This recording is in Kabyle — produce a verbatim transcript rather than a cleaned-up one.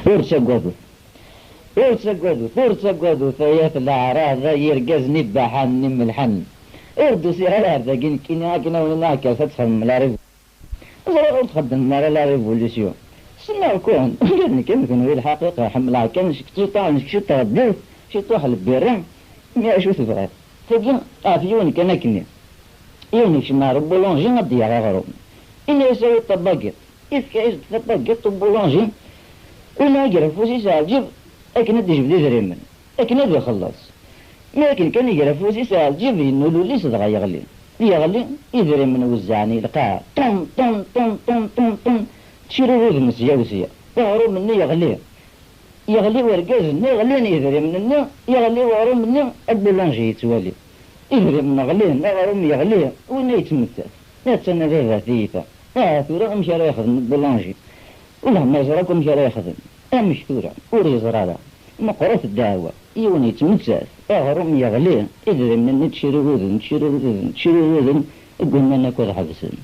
Ur ttaggadut. Ur ttaggadut, ur ttaggadut, ay at leɛraḍ, ay irgazen ibaḥanen imelḥanen. Ur d-usiɣ ara ar dagi nekkini akken a wen-iniɣ akka ad txedmem la révolution. Ẓriɣ ur txeddmem ara la révolution. Ssneɣ-ken, ula d nekk am kenwi lḥaqiqa ḥemmleɣ kan ciṭuḥ, ciṭuḥ ddut, ciṭuḥ lbirra, mi acu tebɣiḍ? Tagi ɣef yiwen kan akkenni. Yiwen ikcem ar ubulunji ad d-yaɣ aɣrum. Ini-as awi-d tabagiṭ. Yefka-as-d tabagiṭ ubulunji. Ula iger afus-is ɛǧib akken ad d-ijbed idrimen, akken ad ixelleṣ. Mi akken kan iger afus-is ɛǧib yennul ul-is dɣa yeɣli. Yeɣli, idrimen wezzɛen i lqaɛa. Ṭum, ṭum, ṭum, ṭum, ṭum, ṭum. Tcirur udem sya u sya. Aɣrum-nni yeɣli. Yeɣli urgaz-nni, ɣlin yidrimen-nni, yeɣli uɣrum-nni, abulunji yettwali. Idrimen ɣlin, aɣrum yeɣli, winna yettmettat. Attan a baba tiyita. Aha tura amek ara yexdem abulunji? Ula ma yeẓra akk amek ara yexdem. Amek tura? Ur yeẓra ara. Meqqret ddeɛwa. Yiwen yettmettat, aɣrum yeɣli, idrimen-nni ttciruruden, ttciruruden, ttciruruden, i ggunnan akk ad ḥebsen.